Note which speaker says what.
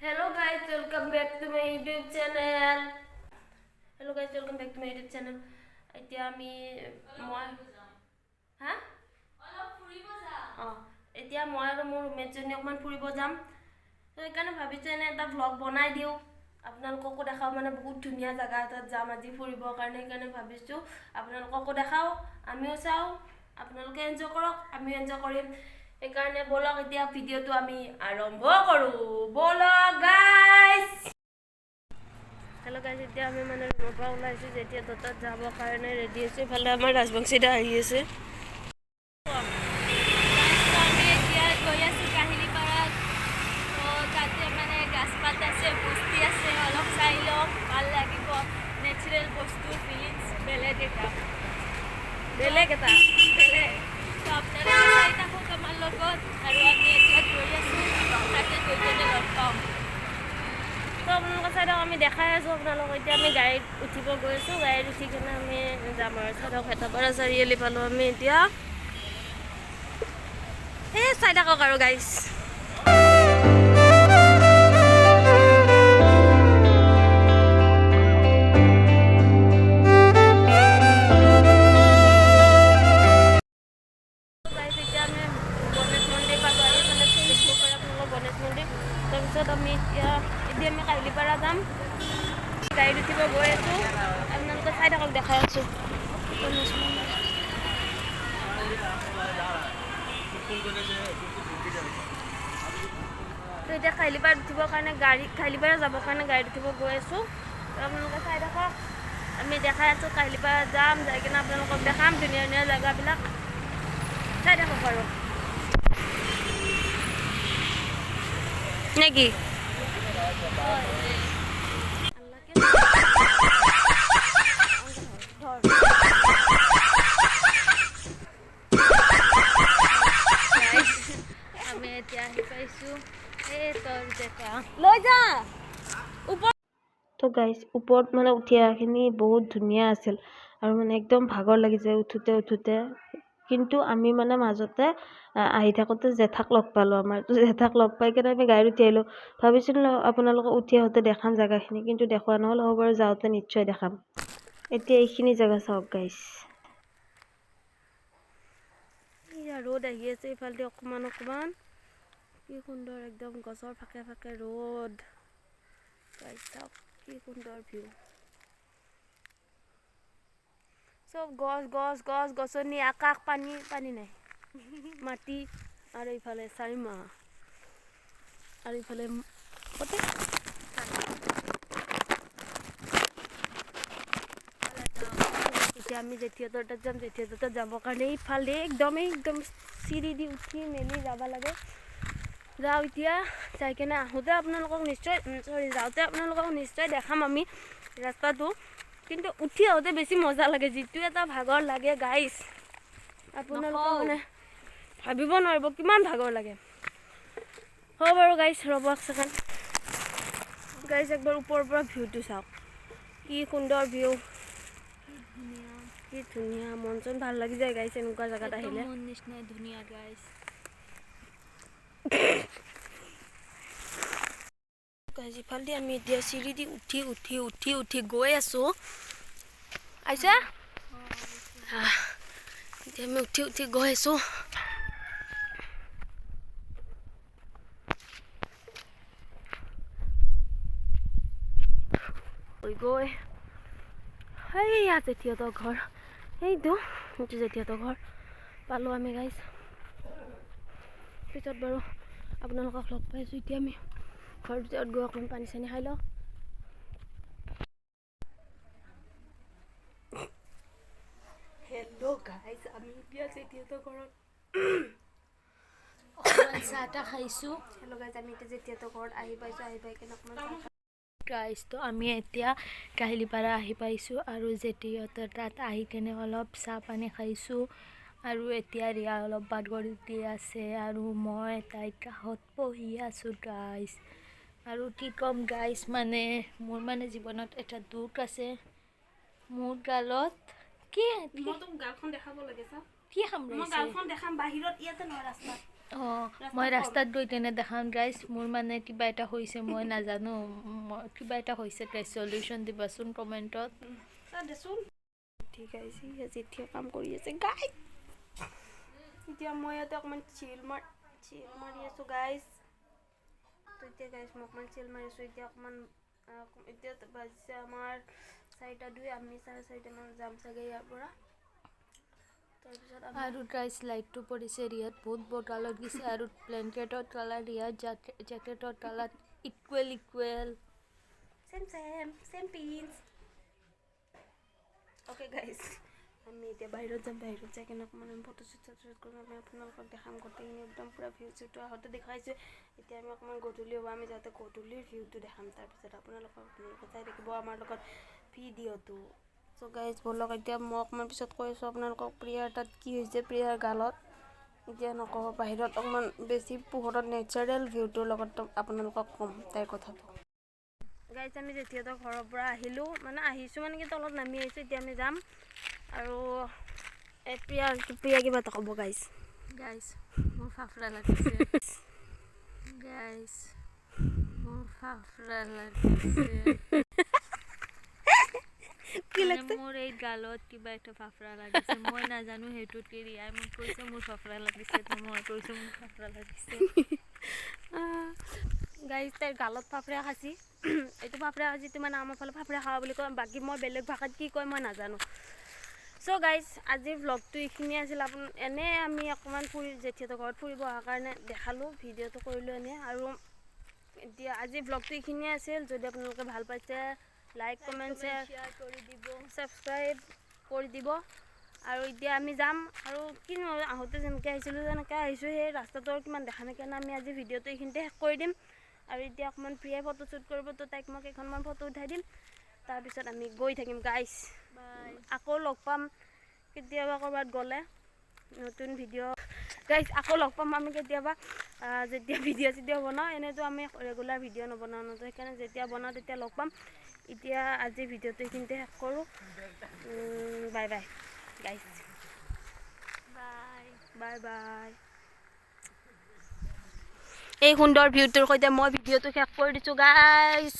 Speaker 1: Hello guys, welcome back to my YouTube channel. Hello guys, welcome back to my YouTube channel. এতিয়া আমি মই হা অঁ এতিয়া মই আৰু মোৰ ৰুমমেটজনী অকণমান ফুৰিব যাম। সেইকাৰণে ভাবিছোঁ এনে এটা ভ্লগ বনাই দিওঁ, আপোনালোককো দেখাওঁ। মানে বহুত ধুনীয়া জেগা এটাত যাম আজি ফুৰিবৰ কাৰণে, সেইকাৰণে ভাবিছোঁ আপোনালোককো দেখাওঁ, আমিও চাওঁ, আপোনালোকে এনজয় কৰক, আমিও এনজয় কৰিম। সেইকাৰণে ব'লক, এতিয়া ভিডিঅ'টো আমি আৰম্ভ কৰোঁ। ব'লক গাইজ। হেল্ল' গাইজ, এতিয়া আমি মানে ৰুমৰ পৰা ওলাইছোঁ, যেতিয়া তাত যাবৰ কাৰণে ৰেডি হৈছোঁ। ইফালে আমাৰ ৰাজবংশীদা আহি আছে।
Speaker 2: আমি এতিয়া গৈ আছোঁ কাহিলীপাৰাত। তো তাতে মানে গাছপাত আছে, বস্তি আছে, অলপ চাই লওঁ, ভাল লাগিব। নেচাৰেল বস্তু, ফিলিংছ বেলেগ এটা।
Speaker 1: বেলেগ এটা।
Speaker 2: বেলেগ। তো আপোনালোকে চাই থাকক আমাৰ লগত। আৰু আমি এতিয়া গৈ আছোঁ, তাতে গৈ কেনে লগ পাম।
Speaker 1: তো আপোনালোকে চাই থাকক, আমি দেখাই আছোঁ আপোনালোকক। এতিয়া আমি গাড়ীত উঠিব গৈ আছোঁ, গাড়ীত উঠি কেনে আমি যাম আৰু। চাই থাকক, হেতাপাৰা চাৰিআলি পালোঁ আমি এতিয়া। এই চাই থাকক আৰু গাইজ। গাইজ, এতিয়া আমি গণেশ মন্দিৰ পালোঁ। এইফালে দেখিব পাৰে আপোনালোকৰ গণেশ মন্দিৰ। তাৰপিছত আমি এতিয়া এতিয়া আমি কাহিলীপাৰা যাম, গাড়ীত উঠিব গৈ আছোঁ। আপোনালোকে চাই থাকক, দেখাই আছোঁ গণেশ মন্দিৰ। তো এতিয়া কাহিলীপাৰাত উঠিবৰ কাৰণে গাড়ী, কাহিলীপাৰা যাবৰ কাৰণে গাড়ীত উঠিব গৈ আছোঁ। তো আপোনালোকে চাই থাকক, আমি দেখাই আছোঁ। কাহিলীপাৰা যাম, যাই কিনে আপোনালোকক দেখাম ধুনীয়া ধুনীয়া জেগাবিলাক। চাই থাকক আৰু, নে কি?
Speaker 2: আমি এতিয়া আহি পাইছোঁ। এই তোৰ জেগা।
Speaker 1: লৈ যা ওপৰত। তো গাইজ, ওপৰত মানে উঠি অহাখিনি বহুত ধুনীয়া আছিল আৰু মানে একদম ভাগৰ লাগি যায় উঠোঁতে উঠোঁতে। কিন্তু আমি মানে মাজতে আহি থাকোঁতে জেঠাক লগ পালোঁ আমাৰ। তো জেঠাক লগ পাই কেনে আমি গাড়ীত উঠি আহিলোঁ। ভাবিছিলোঁ আপোনালোকক উঠি আহোঁতে দেখাম জেগাখিনি, কিন্তু দেখুওৱা নহ'ল। হ'ব বাৰু, যাওঁতে নিশ্চয় দেখাম। এতিয়া এইখিনি জেগা চাওক গাইজ। এয়া ৰ'দ আহি আছে এইফালেদি অকণমান অকণমান। কি সুন্দৰ, একদম গছৰ ফাকে ফাকে ৰ'দ। গাইজ চাওক, কি সুন্দৰ ভিউ। চব গছ গছ গছ গছনি, আকাশ, পানী, পানী নাই, মাটি। আৰু ইফালে চাইমা আৰু ইফালে ক'তে। এতিয়া আমি জেঠীহঁতৰ তাত যাম। জেঠীহঁতৰ তাত যাবৰ কাৰণে ইফালে একদমেই একদম চিৰি দি উঠি মেলি যাব লাগে। যাওঁ এতিয়া, যাই কেনে আহোঁতে আপোনালোকক নিশ্চয়, চৰি, যাওঁতে আপোনালোকক নিশ্চয় দেখাম আমি ৰাস্তাটো। কিন্তু উঠি আহোঁতে বেছি মজা লাগে, যিটো এটা ভাগৰ লাগে গাইজ, আপোনালোকে
Speaker 2: নকওঁ।
Speaker 1: মানে ভাবিব নোৱাৰিব কিমান ভাগৰ লাগে। হ'ব বাৰু গাইজ, ৰ'ব এক ছেকেণ্ড। গাইজ, একবাৰ ওপৰৰ পৰা ভিউটো চাওক, কি সুন্দৰ ভিউ, কি ধুনীয়া। মন চন ভাল লাগি যায় গাইজ এনেকুৱা জেগাত আহিলে।
Speaker 2: মোৰ নিচিনাই ধুনীয়া গাইজ।
Speaker 1: গাইজ, ইফালেদি আমি এতিয়া চিৰি দি উঠি উঠি উঠি উঠি গৈ আছোঁ। আহিছা? এতিয়া আমি উঠি উঠি গৈ আছোঁ। গৈ গৈ সেইয়া জেঠীহঁতৰ ঘৰ, সেইটো সেইটো জেঠীহঁতৰ ঘৰ পালোঁ আমি গাইজ। পিছত বাৰু আপোনালোকক লগ পাইছোঁ। এতিয়া আমি ঘৰৰ ভিতৰত গৈ অকণমান পানী চানী খাই লওঁ। হেল্ল' গাইজ, আমি এতিয়া জেঠীহঁতৰ ঘৰত।
Speaker 2: অকণমান চাহ তাহ খাইছোঁ।
Speaker 1: হেল্ল' গাইজ, আমি এতিয়া জেঠীহঁতৰ ঘৰত আহি পাইছোঁ। আহি পাই কিনে অকণমান চাহ
Speaker 2: গাইজ, তো আমি এতিয়া কাহিলীপাৰা আহি পাইছোঁ আৰু জেঠীহঁতৰ তাত আহি কেনে অলপ চাহ পানী খাইছোঁ। আৰু এতিয়া ৰিয়া অলপ বাগৰি দি আছে আৰু মই তাইৰ কাষত বহি আছোঁ গাইজ। আৰু কি ক'ম গাইজ, মানে মোৰ মানে জীৱনত এটা দুখ আছে মোৰ গালত। কি
Speaker 1: মই তোক গালখন দেখাব লাগে, চা।
Speaker 2: কি
Speaker 1: মই
Speaker 2: কামুৰিছে?
Speaker 1: গালখন দেখাম বাহিৰত, ইয়াতে নহয়, ৰাস্তাত।
Speaker 2: অঁ, মই ৰাস্তাত গৈ কেনে দেখাম গাইজ। মোৰ মানে কিবা এটা হৈছে, মই নাজানো, কিবা এটা হৈছে গাইজ। চলিউশ্যন দিবাচোন কমেণ্টত।
Speaker 1: দেচোন। ঠিক আছে, জেঠীয়ে কাম কৰি আছে গাইজ। এতিয়া মই ইয়াতে অকণমান চিল মাৰি আছোঁ গাইজ। তো এতিয়া গাইজ, মই অকণমান চিল মাৰি আছোঁ। এতিয়া অকণমান, এতিয়া বাজিছে আমাৰ 4:02। আমি 4:30মান যাম চাগে ইয়াৰ পৰা। তাৰপিছত
Speaker 2: আৰু গাইজ, লাইটটো পৰিছে ৰিয়াত, বহুত বগা লাগিছে। আৰু ব্লেংকেটৰ কালাৰ, ৰিয়াৰ জেকেটৰ colour equal equal.
Speaker 1: Same same, same pinch. Okay guys, আমি এতিয়া বাহিৰত যাম। বাহিৰত যাই কেনে অকণমান আমি ফটোশ্বুট চটোশ্বুট কৰিম। আমি আপোনালোকক দেখাম গোটেইখিনি, একদম পূৰা ভিউ চিউটো আহোঁতে দেখাইছোঁ। এতিয়া আমি অকণমান গধূলি হ'ব, আমি যাওঁতে গধূলিৰ ভিউটো দেখাম। তাৰপিছত আপোনালোকে চাই থাকিব আমাৰ লগত ভিডিঅ'টো। চ' গাইজ, ব'লক। এতিয়া মই অকণমান পিছত কৈ আছোঁ আপোনালোকক প্ৰিয়াৰ তাত কি হৈছে প্ৰিয়াৰ গালত। এতিয়া নকওঁ, বাহিৰত অকণমান বেছি পোহৰত নেচাৰেল ভিউটোৰ লগত আপোনালোকক ক'ম তাইৰ কথাটো। গাইজ, আমি জেঠীহঁতৰ ঘৰৰ পৰা আহিলোঁ, মানে আহিছোঁ মানে কি, তলত নামি আহিছোঁ। এতিয়া আমি যাম। আৰু এই প্ৰিয়া প্ৰিয়া কিবা এটা ক'ব গাইজ।
Speaker 2: গাইজ, মোৰ ফাফৰা লাগিছে। গাইজ, মোৰ ফাফৰা লাগিছে।
Speaker 1: কি
Speaker 2: মানে
Speaker 1: লাগছে?
Speaker 2: মোৰ এই গালত কিবা এটা ফাফৰা লাগিছে। মই নাজানো সেইটো কি। ৰিয়াই মোক কৈছে মোৰ ফাফৰা লাগিছে, তো মই কৈছোঁ মোৰ ফাফৰা লাগিছে।
Speaker 1: গাইজ, তাইৰ গালত ফাফৰা খাচি। এইটো ফাফৰা খাচিটো মানে আমাৰ ফালে ফাফৰা খাৱা বুলি কয়। বাকী মই বেলেগ ভাষাত কি কয় মই নাজানো। চ' গাইজ, আজিৰ ভ্লগটো এইখিনিয়ে আছিল। এনেই আমি অকণমান ফুৰি, জেঠীহঁতৰ ঘৰত ফুৰিব অহাৰ কাৰণে দেখালোঁ, ভিডিঅ'টো কৰিলোঁ এনেই। আৰু এতিয়া আজিৰ ভ্লগটো এইখিনিয়ে আছিল। যদি আপোনালোকে ভাল পাইছে, লাইক, কমেণ্ট, শ্বেয়াৰ
Speaker 2: শ্বেয়াৰ কৰি দিব।
Speaker 1: ছাবস্ক্ৰাইব কৰি দিব। আৰু এতিয়া আমি যাম। আৰু কিনো, আহোঁতে যেনেকৈ আহিছিলোঁ তেনেকৈ আহিছোঁ। সেই ৰাস্তাটো আৰু কিমান দেখা নাই। কাৰণে আমি আজি ভিডিঅ'টো এইখিনিতে শেষ কৰি দিম। আৰু এতিয়া অকণমান প্ৰিয়াই ফটো শ্বুট কৰিব, তো তাইক মই কেইখনমান ফটো উঠাই দিম। তাৰপিছত আমি গৈ থাকিম গাইছ।
Speaker 2: বাই।
Speaker 1: আকৌ লগ পাম কেতিয়াবা ক'ৰবাত গ'লে নতুন ভিডিঅ'। গাইছ, আকৌ লগ পাম আমি কেতিয়াবা, যেতিয়া ভিডিঅ' চিডিঅ' বনাওঁ। এনেইতো আমি ৰেগুলাৰ ভিডিঅ' নবনাওঁ ন, তো সেইকাৰণে যেতিয়া বনাওঁ তেতিয়া লগ পাম। এতিয়া আজি ভিডিঅ'টো এইখিনিতে শেষ কৰোঁ। Bye bye guys.
Speaker 2: By.
Speaker 1: Bye bye. এই সুন্দৰ ভিউটোৰ সৈতে মই ভিডিঅ'টো শেষ কৰি দিছোঁ গাইছ।